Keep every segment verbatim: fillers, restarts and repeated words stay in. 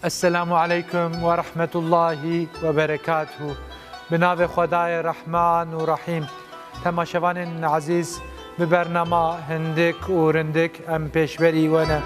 Esselamu aleykum ve rahmetullahi ve berekatuhu. Bi navê Xwedayê Rehman û Rehîm. Temaşevanên ezîz, bi bernama hindik û rindik em pêşberî we ne.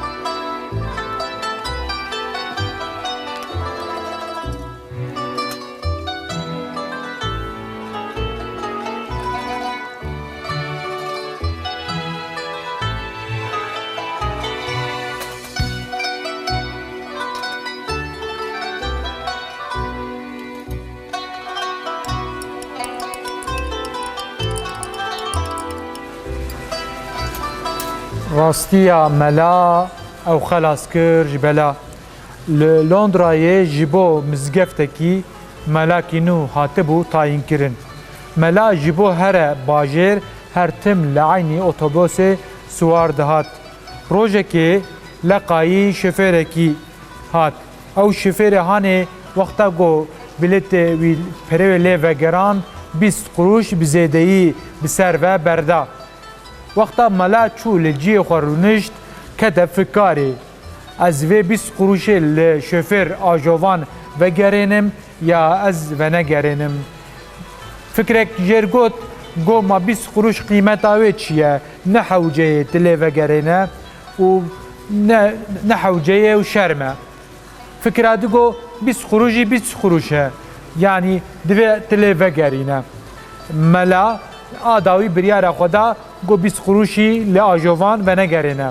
Rastiya mela ew xelas kir ji bela. Li Londrayê ji bo mizgeftekî melakî nû hatibû tayînkirin. Mela ji bo here bajêr her tim li eynî otobusê siwar dihat. Rojekê leqayî şofêrekî hat. Ew şofêrê hanê wexta ku bilêtê wî perê wê lê vegeran, bîst qurûş bi zêdeyî bi ser ve berda. Wexta mela çû li cihê xwe rûnişt, kete fikarê. Ez vê bîst qurûşê li şofêr ajovan vegerênim ya ez venegerênim? Fikrek jêr got, got, ma bîst qurûş qîmeta wê çi ye? Ne hewce ye tu lê vegerêne û ne, ne hewce ye û şerm e. Fikra di got, bîst qurûş jî bîst qurûş e. Yanî divê tu lê vegerîne. Mela a dawî biryara xwe da, got, bîst qurûşî li ajovan venegerêne.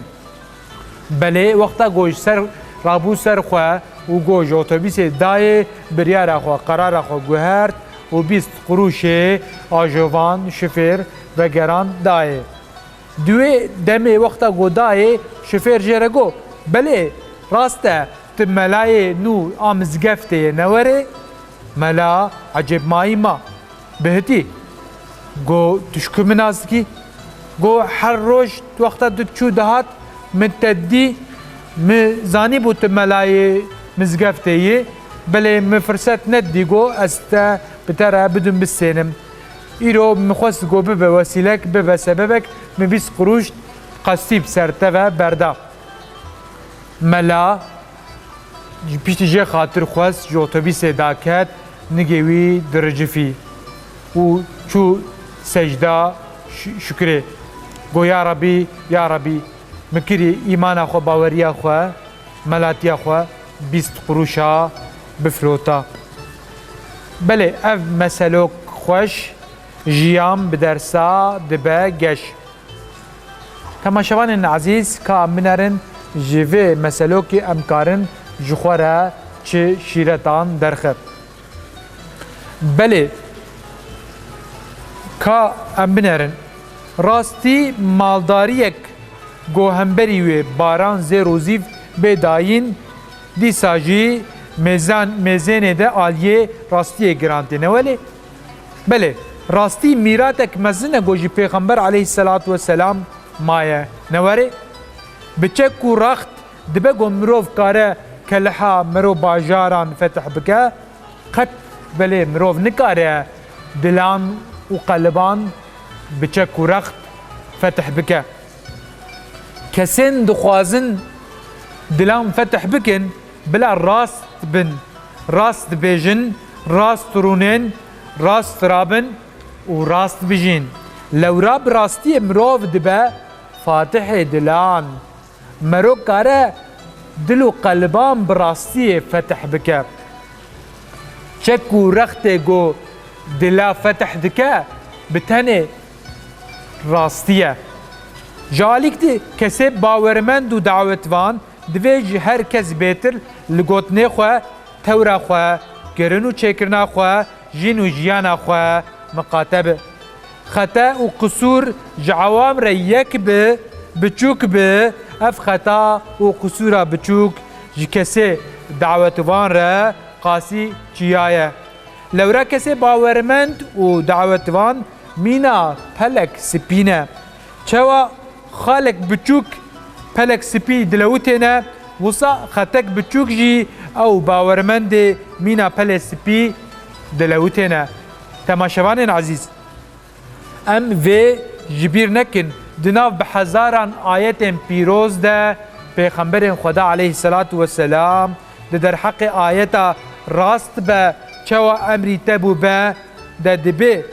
Belê, wexta ku ji ser rabû ser xwe û ku ji otobîsê dayê, biryara xwe, qerara xwe guhert û bîst qurûşê ajovan şifêr vegeran dayê. Di wê demê wexta ku dayê, şifêr jê re got, belê, rast e, tu melayê nû a mizgeftê yê, ne werê? Mela ecêbmayî ma. Bihitî. Go, tu ji ku min nas dikî? Go, her roj wexta tu diçû dihat, min te didî, min zanîbû tu melayê mizgeftê yî, belê min firset nedidî, go, ez te bi te re bidim bistênim. Îro min xwest, go, bibe wesîlek, bibe sebebek, min bîst qurûş qestî bi ser te ve berda. Mela ji piştî jê xatir xwest, ji otobîsê daket, nigê wî diricifî û çû secda şi-, şukrê. Go, ya Rebî, ya Rebî, min kirî îmana xwe, baweriya xwe, melatiya xwe bîst qurûşa bifilota. Belê, ev meselok xweş, jiyan bi dersa dibe geş. Temaşevanên ezîz, ka em binerin, ji vê meselokê em karin ji xwe re çi şîretan derxe. Belê, ka em binerin, rastî maldariyek ku hemberî wê baran zêr û zîv bê dayîn, dîsa jî mêzan-, mêzênê de aliyê rastiyê giran tê, ne welê? Belê, rastî mîratek mezin e ku ji Pêxember aleyhisselatu vesselam maye, ne werê? Bi çek û rext dibe ku mirov kare keleha mero bajaran fetih bike, qet belê mirov nikare dilan û qeliban bi çek û rext fetih bike. Kesên dixwazin dilan fetih bikin, bila rast bin, rast dibêjin, rast rûnên, rast rabin û rast bijîn. Lewra bi rastiyê mirov dibe fatihê dilan. Mero kare dil û qelban bi rastiyê fetih bike. Çek û rextê ku dila fetih dike, bi tenê rastî ye. Ji alîk di kesê bawermend û dawetvan divê ji her kes bêtir li gotinê xwe, tewra xwe, kirin û çêkirina xwe, jîn û jiyana xwe miqate bi. Xete û qisûr ji ewam re yek bi, biçûk bi, ev xeta û qisûra biçûk ji kesê dawetvan re qasî çiya ye. Lewra kesê bawermend û dawetvan mîna pelek spî ne. Çawa xalek biçûk pelek spî dilewitêne, wisa xetek biçûk jî ew bawermendê mîna pelê spî dilewitêne. Temaşevanên ezîz, em vê ji bîr nekin, di nav bi hezaran ayetên pîroz de Pêxemberên Xweda aleyhisselatu vesselam Di derheqê ayeta rast be, çawa emrî te bû be, de dibê,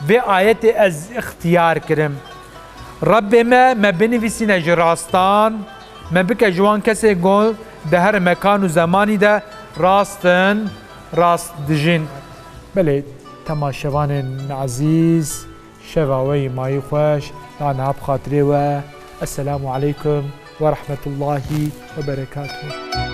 vê ayetê ez îxtiyar kirim. Rebbê me, me binivîsîne ji rastan, me bike ji wan kesên ku di her mekan û zemanî de rast in, rast dijîn. Belê, temaşevanên ezîz, şeva we yî mayî xweş, da niha bi xatirê we. Esselamu aleykum ve rahmetullahi ve berekatuhu.